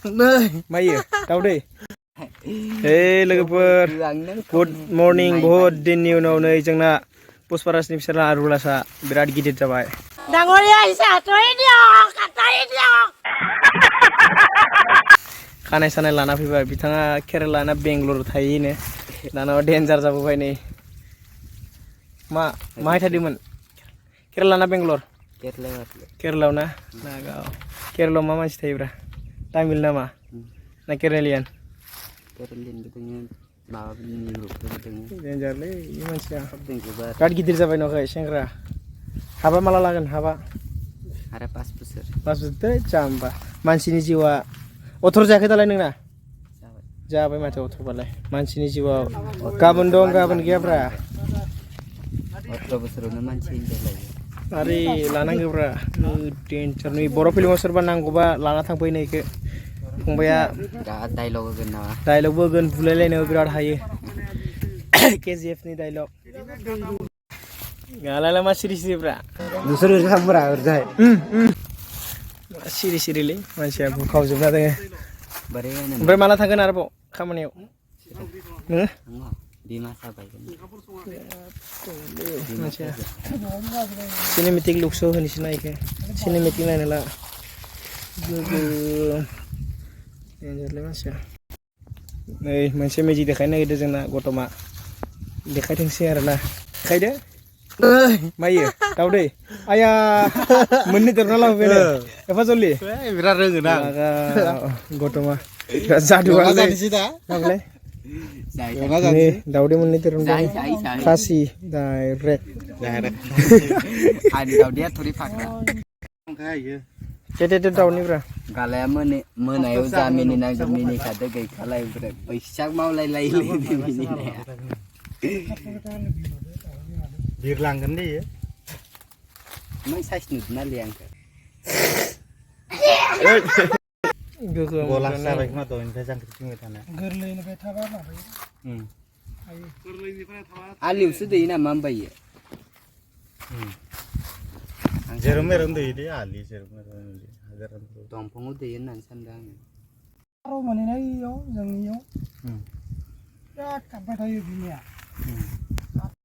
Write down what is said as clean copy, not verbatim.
मायो दाउदै हे लोगोफोर गुड मर्निं बहुत दिननि उनाव नै जोंना पुष्पाराजनि फिसाला आरुलासा बिराद गिदिर जाबाय खानाय सानाय लाना फैबाय बिथाङा केरेला ना बेंगलर थायोनो दाना डेन्जार जाबोबाय नै मा माहाय थादोंमोन केरेला ना बेंगलर केरेलायाव ना नागाव केरेलायाव मा मानसि थायोब्रा तामिल नामा ना केरेलियान डेन्जारलै बे मानसिया बिराद गिदिर जाबाय न'खाय सेंग्रा हाबा माला लागोन हाबा आरो 5 बोसोर जाम्बा मानसिनि जिउआ 18 जायाखै दालाय नोंना जाबाय माथो 18 बालाय मानसिनि जिउआव गाबोन दं गाबोन गैयाब्रा 18 बोसोरावनो मानसि जालायो आरे लानांगौब्रा डेन्जार नै बर' फिल्माव सोरबा नांगौबा लाना थांफैनो इखो फंबाया डायलग होगोन नामा डायलगबो होगोन बुलायलायनायाव बिराद हायो KGF नि डायलग गालाला मा सिरि सिरिब्रा नोंसोर ओरै थांब्रा ओरैजाय सिरि सिरिलै मानसिया बुखावजोबना दोङो ओमफ्राय माला थांगोन आरोबाव खामानियाव नोङो बिमा जाबाय मानसिया सिनेमेटिक लुक्स होनोसै ना इखो सिनेमेटिक नायनो ला डेन्जारलै मानसिया नै मोनसे मेजिक देखायनो नागिरदों जोंना गथमा देखायथोंसै आरोना देखायदो मायो दाउदै आया मोननै देरना लाबोबाय एफा जल्दि बिराद रोङो ना गथमा जादुआलाय माबालाय नै दाउदै मोननै देरना खासि डाइरेक्ट आनि दाउदैया थुरि फाख्रा टेटे दाउनिब्रा गालाया मोनायाव जा मिनिनांगौ मिनिखादो गैखालाय ओमफ्राय बैसाग मावलायलायो मिनिनाया बिरलांगोन दे नों साइस नुदोंना लै आंखौ गलास जाबाय खोमा दहायनिफ्राय जांख्रिथिंबाय थानाया गोरलैनिफ्राय थाबा माबायो गोरलैनिफ्राय थाबा आलियावसो दैयो नामा होनबायो जेराव मेराव दैयो दे आलि जेराव मेराव दंफाङाव दैयो होननानै सानदों आङो मोनहैनायाव जोंनियाव बिराद गाबबाय थायो बिमाया